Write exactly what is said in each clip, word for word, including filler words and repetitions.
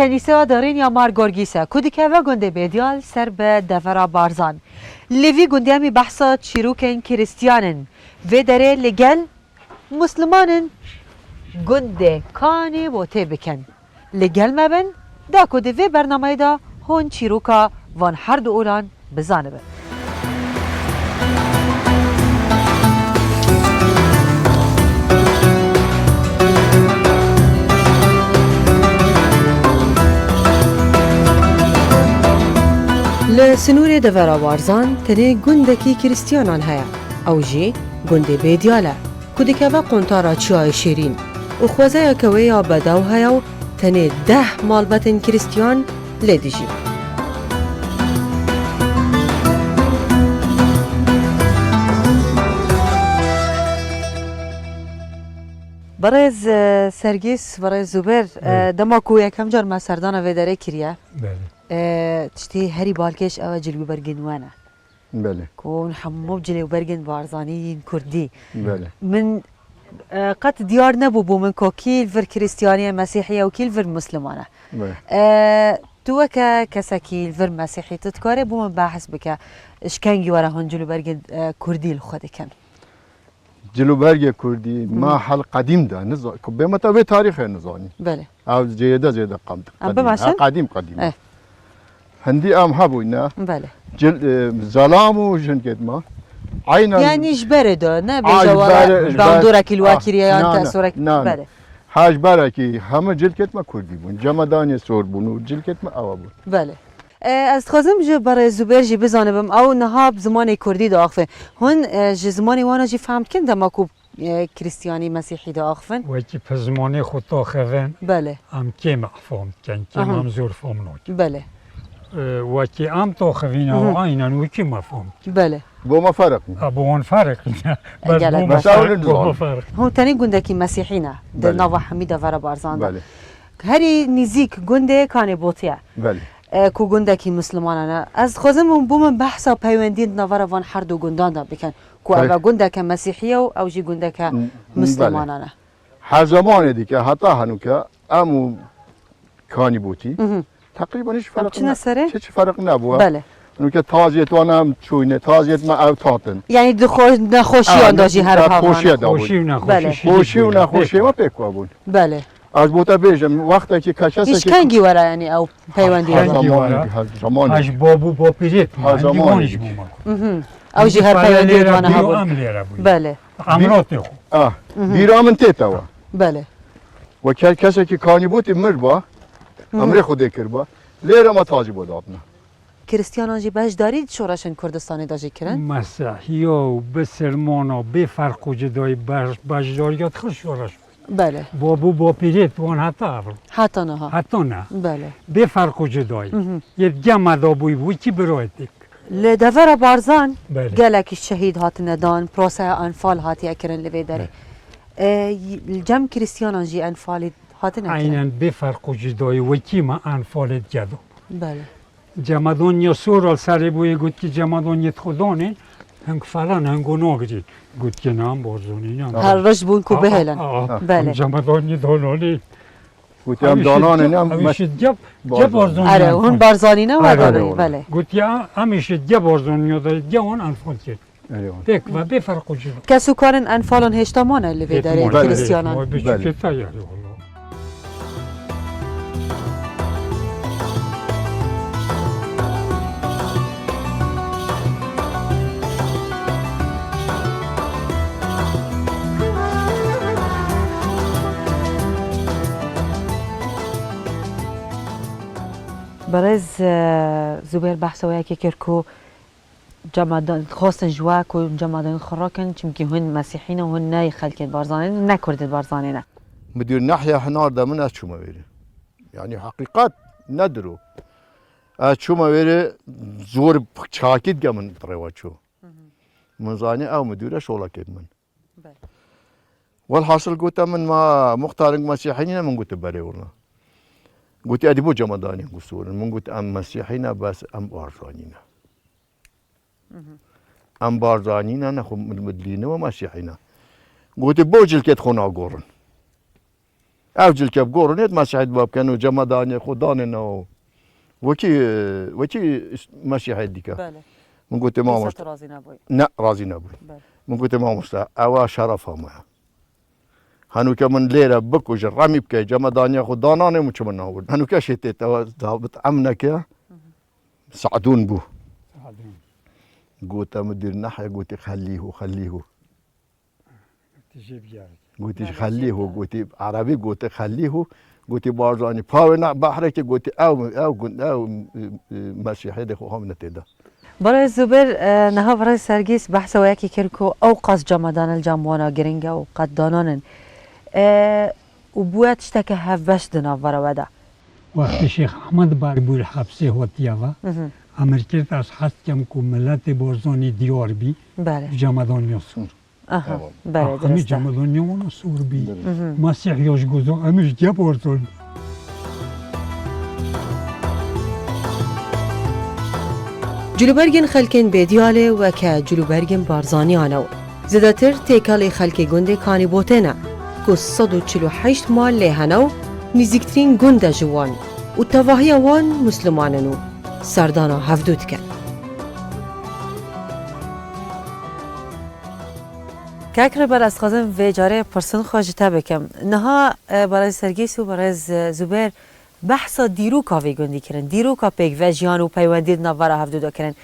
Kenîseya derîn ya Mar Gorgîs e, ku dikeve gundê Bêdiyal ser bi devera Barzan. Li vî gundê em ê behsa çîrokên Krîstiyan in. Vê derê li gel Musliman in gundê Kanê Botê bikin. Li gel me bin, da ku di vê bernameyê de hûn çîroka van her du olan bizanibin. Li sinûrê devera Barzan tenê gundekî Krîstiyanan heye. Ew jî gundê Bêdiyal e, ku dikeve quntara Çiyayê Şêrîn û xwezeyeke wê ya bedew heye û tenê deh malbetên Krîstiyan lê dijîn. Birêz, e, Sergîs, birêz Zubêr, e, Hı. dema ku yekem car me serdana vê derê kiriye, Belê. e, tiştê herî balkêş ew e cilûbergên we ne. Belê. Ku hûn hemû cilûbergên Barzanî yên kurdî. Belê. Min, e, qet diyar nebû bo min ku kî li vir Krîstiyanî ye, Mesîhî ye û kî li vir Musliman e. Belê. E, tu weke kesekî li vir Mesîhî, tu dikarî bo min behs bike, ji kengî were hûn cilûbergên, e, kurdî li xwe dikin? Cilûbergê kurdî, Hı. me hel qedîm de niza-, ku bê me te vê tarîxê nizanî. Belê. Ew zêde zêde qem-, Em qedîm. bimeşin? Ha, qedîm, qedîm. Eh. Hindî em hebûyne. Belê. Cil-, e, zelam û jinkêt me. Aynen. Yani ji berê de, ne Ay, bêje ji wala berê, ji berê. bandorek li Ah, wa kiriye yan na, na, tesorek. na, na. Belê. Ha, ji berekî hemû cilkêt me kurdî bûn. Cemedanê sor bûn û cilkêt me ewa bûn. Belê. E, ez dixwazim ji berê Zubêr jî bizanibim, ew niha bi zimanê kurdî diaxive. Hûn, e, ji zimanê wan re jî fehm dikin dema ku e, Krîstiyanî, Mesîhî diaxivin? Wekî bi zimanê xwe taxivin, Belê. em kêm fam dikin, kêm Aha. em zor fam nakin. Belê. E, wekî em taxivîne, Hı hı. aynen wekî me fam dikin. Belê. Bo me ferq nîne. Ha, bo wan ferq nîne. E, Bes gelek bo me baş. Mesela ferq, öyle bo me dizanin. ferq. Hûn tenê gundekî Mesîhî ne, di Belê. nava hemî devera Barzan de. Belê. Herî nîzîk gundê Kanê Botî ye. Belê. E, ku gundekî Muslimanan e. Ez dixwazim hûn bo min behsa peywendiyên di navbera van her du gundan de bikin. Ku Pey- ev e gundeke Mesîhî ye û ew jî gundeke M-, Muslimanan e. Her zemanê dike, heta henûke em û Kanî Botî, Mhm. teqrîben hiç Em ferq çine ne-, serê? hiç ferq nebûye. Belê. Henûke taziyet wan em çûyne, taziyet me ew tatin. Yani di xwe-, nexweşiyan Ew, de jî her nexweşiya hevran. de bûn. Xweşî û nexweşî Belê. şirî Xweşî û bûn. nexweşiya me pêk ve bûn. Belê. Ez bo te bêjim, wextekî ke Hiç kesekî kengî were yani ew peywendî Her Kengî were? zamanê, were? her zamanê. Her ji bab û bapîrê Her bûn, zamanê. wan ji bo me. Mhm. Ew jî her Pele peywendî lêre wana bû, hebûn. em lêre bûn. Belê. Emrotê xwe. Ah, Mhm. bîra min tê te we. Belê. We ke-, kesekî Kanî Botî mirba, Mhm. emrê Xwedê kirba, lêre me tacî bo datne. Krîstiyanan jî beşdarî di şoreşên Kurdistanê de jî kirin? Mesîhiya û bisilmana bê ferq û cidayî beş-, beşdariya dixist şoreş. Belê. Bab û bapîrê wan heta evro. Heta niha. Heta niha. Belê. Bê ferq û cidayî. Mhm. Yê dike me da bûyî, wekî birayê têk. Li devera Barzan Belê. gelekî şehîd hatine dan, proseya enfal hatiye kirin li vê derê. Belê. E, y-, li cem Krîstiyanan jî enfalî hatine kirin? Aynen bê ferq û cidayî, wekî me enfalê dike da. Belê. Cemadoniya sor al serê bûyê gotkî cemadoniyê xwe danê, hing falan, hing nagirî. Gotkî nan Barzanî nan. Her roj bûn ku Aa, bihêlin. aa, Belê. Cemadonî dananê. Gotiye em dananê ne, em Ew me-, işit gep, Barzanî. gep Barzanî Are, nan hûn xwe. Barzanî ne Are, were, were. belê. Gotiye em işit gep Barzanî ya da gep wan enfal kir. Erê wan. Pêk ve bê ferq û cî. Kes û karên enfalan hêşta mane li vê derê Belê. Krîstiyanan. Belê. Belê. Birêz, e, Zubêr behsa wê yekê kir ku Cemadan, dixwestin ji we ku cemadan xwe rakin, çimkî hûn mesîhî ne, hûn ne xelkên Barzanê ne, ne kurdên Barzanê ne. Midûr Nehya hinar de min ez çûme vêrê. Yanî heqîqet ne diro. Ez çûme vêrê zor çakî dike min rêwa çû. Hı hı. Min zanî ew midûre şolekê min. Belê. Welhasil gote min, ma muxtarên mesîhî ne, min gote belê wina. Gote edî bo cemadanê ku sorin. Min got em mesîhî ne, bes em Barzanî ne. Mhm. Em Barzanî ne, nexwe min, min dilîne we mesîhî ne. Gote bo cilkêt xwe nagorin. Ev cilke bi gorinê di Mesîhê de bikin û cemadaniyê xwe danê ne û wekî, wekî Mesîhê dike. Belê. Min gotê, Kîsa mamoste. Tu razî nebûyî? Ne, razî nebûyî. Belê. Min gotê, mamoste, ewa şerefa me ye. Henûke min lêre bikujin, remî bike, cemedaniya xwe dananê min çi min nawirin. Henûke şê tê te, zabit emneke, Sadûn bû. Sadûn. Gote, midir nehye, gotî, "Xelîhu, xelîhu." Tijî bigere. Gotî, "Xelîhu", gotî, erebî gotî, "Xelîhu", gotî, "Barzanî, pawê ne behrekê", gotî, "Ew, ew gund, ew, e, e, Mesîhê de xwe hamine tê de." Birêz Zubêr, e, niha birêz Sergîs behsa wê yekî kir ku ew qas cemadan li cem wana giring e û qet danan in. E, û bûye tişteke hevbeş di navbera we de. Wextê Şêx Ehmed Barbûr hepsê hatiye ve, Mhm. emir kir, ez hez dikem ku miletê Barzanî diyar bî, Belê. Cemadanî ya sor. Aha, Ewa. belê, Hemî dirust e. Cemadanî ya wana sor bî. Dirust. Mhm. Mesîh ya ji goza emir diye Barzanî. Cilûbergên xelkên Bêdiyalê weke cilûbergên Barzaniyan e û zêdetir têkelê xelkê gundê Kanîbotê ne ku sed û çil û heşt mal lê hene û nîzîktirîn gund e ji wan û tevahiya wan Misliman in û serdana hevdû dikin. Kek Rêber, ez dixwazim vê carê pirsin xwe ji te bikim. Niha, e, Berez Sergîs û Berez, e, Zubêr behsa dîroka vê gundî kirin, dîroka pêkvejiyan û peywendiyê di navbera hevdû de kirin.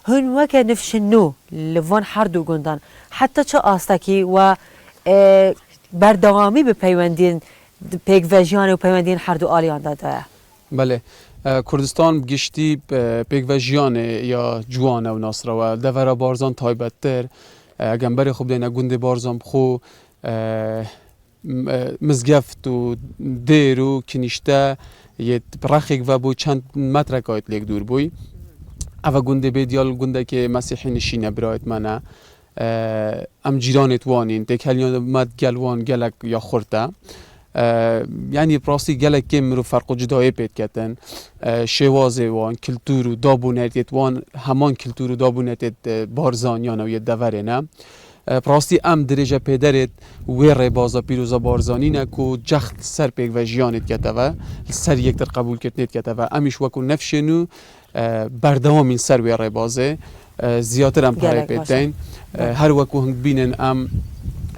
Hûn weke nifşên nû li van her du gundan heta çi astekî we, e, berdewamî bi peywendiyên pêkvejiyan û peywendiyên her du aliyan de daye? Belê. E, Kurdistan bi giştî, e, pêkvejiyanê ya ciwan e û nasra we. Devera Barzan taybettir. E, eger berê xwe bidêne gundê Barzan bi xwe, e, m-, e, mizgeft û dêr û kinîşte yê bi rexêk ve bû, çend metreka yê lêk dûr bûy. Eva gundê Bêdiyal gundekê mesîhî nişîne, birayêt me ne. E, em cîranêt wan in, têkeliya me gel wan gelek ya xurt e. E, yanî bi rastî gelek kêm mirov ferq û cudayê pê diketin. E, şêwazê wan, kiltûr û dab û netêt wan heman kiltûr û dab û netêt, e, Barzaniyan e û yê deverê ne. E, bi rastî em dirêje pêderêt wê rêbaza pîroza Barzanî ne ku cext ser pêkvejiyanê dikete ve, li ser yektir qebûlkirinê dikete ve. Em îş wekû nifşên nû, e, berdewam in ser wê rêbazê. E, ziyatir em perê Gelek pê baş e. deyn. E, Belê. Her wekû hûn dibînin em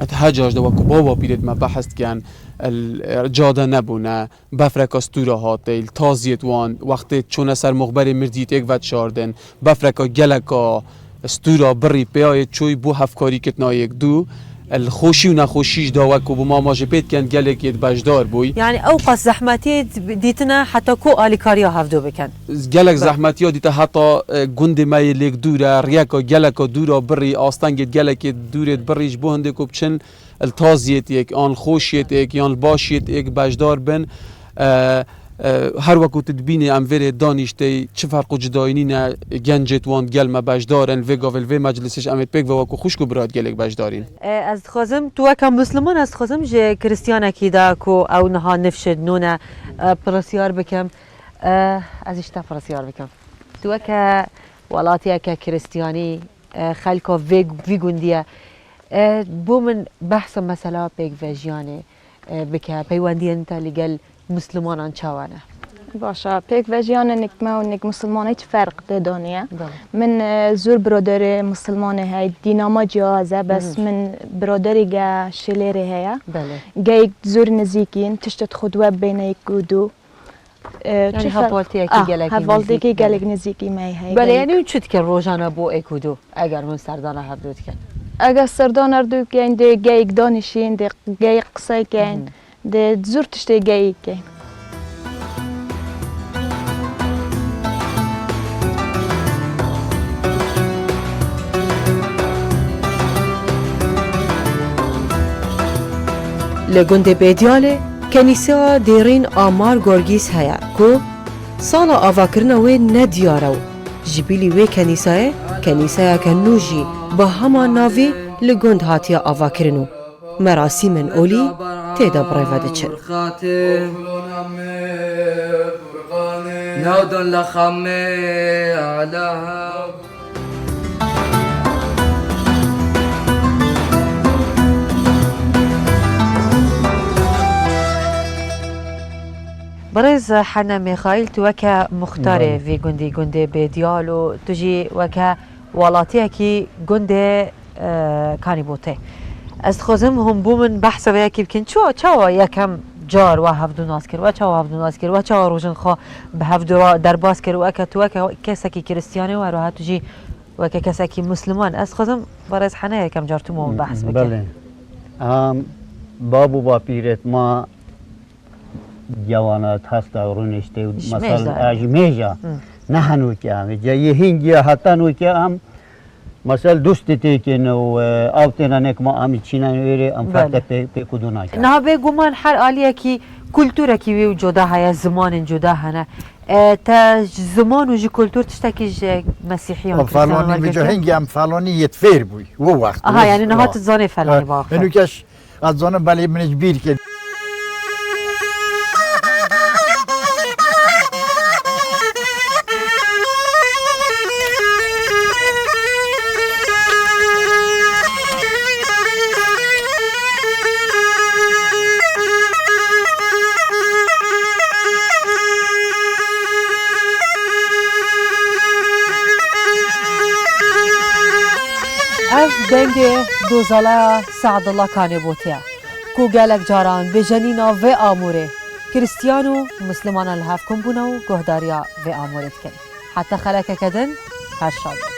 di hecaş de wekû bava pîrêt me behs dikin, el, e, cade nebûne, befreka stûra hate, li taziyêt wan, wextê çûne ser muxberê mirdî têk vedişardin, befreka geleka stûra birî pêyayê çûy bû hevkarî kirtina yek dû, li xweşî û nexweşî ji da wek ku bû mama ji pê dikin gelek yê beşdar bûy. Yani ew qas zehmetiyê dîtine heta ku alîkariya hevdû bikin. Gelek Be- zehmetiya dîte heta, e, gundê me yê lêk dûr e, riyeka geleka dûra birî, astengê gelekê dûrê birî ji bo hindê ku biçin li taziyêt yek, an li xweşiyêt yek, yan li başiyêt yek beşdar bin. E, e, her wekû tu dibînî em vêrê danîştey çi ferq û cudayî nîne, gencêt wan gel me beşdar in, vê gavê li vê meclisê ji em ê pêk ve wekû xwişk û birayêt gelek beşdar in. E, ez dixwazim, tu weke Musliman, ez dixwazim ji Kristiyanekî de ku ew niha nifşê dinûne, e, pirsyar bikim. E, ez ji te pirsyar bikim. Tu weke welatiyeke Kristiyanî, e, xelka vê, vî gundî ye. E, bo min behsa mesela pêkvejiyanê, e, bike, peywendiyên te li gel Mislimanan çawa ne? Baş e, pêkvejiyanê nik me û nik Mislimanê çi ferq tê de niye? Belê. Min, e, zûr biraderê Mislimanê heye, dîna me cihaz e, bes Hı hı. min biraderî ge Şilêrê heye. Belê. Geyik zûr nizîkîn, tiştê xwe di we bêne yek û du. E, Yani çi fer-, hevaltiyekî ah, gelekî hevaltiyekî nizîk gelek heye. Nizîkî me heye, Belê, gelek. Yani hûn çi dikin rojane bo êk û du, eger hûn serdana hevdu dikin? Eger serdana hevdu dikin, dê geyik danişîn, dê geyik qisey kin, Mhm. dê zûr tiştê geyik kin. Li gundê Bêdiyalê kenîseya Dêrîn Amar Gorgîs heye ku sala avakirina wê ne diyar e û ji bilî wê kenîsayê, kenîseyeke nû jî bi hema navî li gund hatiye avakirin û merasîmên olî tê de bi rê ve diçin. Newdon le xamê eleha. Birêz Hene Mîxaîl, tu weke muxtarê Belê. vî gundî, gundê Bêdiyal û tu jî weke welatiyekî gundê, e, Kanîbotê. Ez dixwazim hûn bo min behsa vê yekî bikin. Çawa, çawa yekem car we hevdû nas kir? We çawa hevdû nas kir? We çawa rojin xwe bi hevdû re derbas kir? Weke tu weke kesekî Kiristiyanê we, her wiha tu jî weke kesekî Musliman. Ez dixwazim Birêz Hene yekem car tu bo min behs bike. Belê. Em, bab û bapîrêt ma Cewana hesta rûniştê û Ji mêj de. a, ji mêja. Hı. Ne henûke em. Cayê hingî ya heta nûke em, mesel, dostê têkên û, e, ew têne nek ma em çînen êrê, em Belê. ferte pê-, pêk û dû nakin. Niha bêguman her aliyekî kulturekî wî û cuda heye, zimanên cuda hene. E, te ji ziman û ji kultur tiştekî ji Mesîhiyan, Em Kristiyanan Felonî, wergirtiye? Hingî em Felonî yê fêr bûyî. Wo wext. Aha, Wo yani niha tu zanê Felonî, ha, bax. Henûke Azonim belê min ji bîr kir. Ev dengê dozaleya Seadullah Kanê Botiye, ku gelek caran bêjenîna vê amûrê Kristiyan û Mislimanan li hev kom bûne û guhdariya vê amûrê dikin. Heta xelekeke din, her şad bin.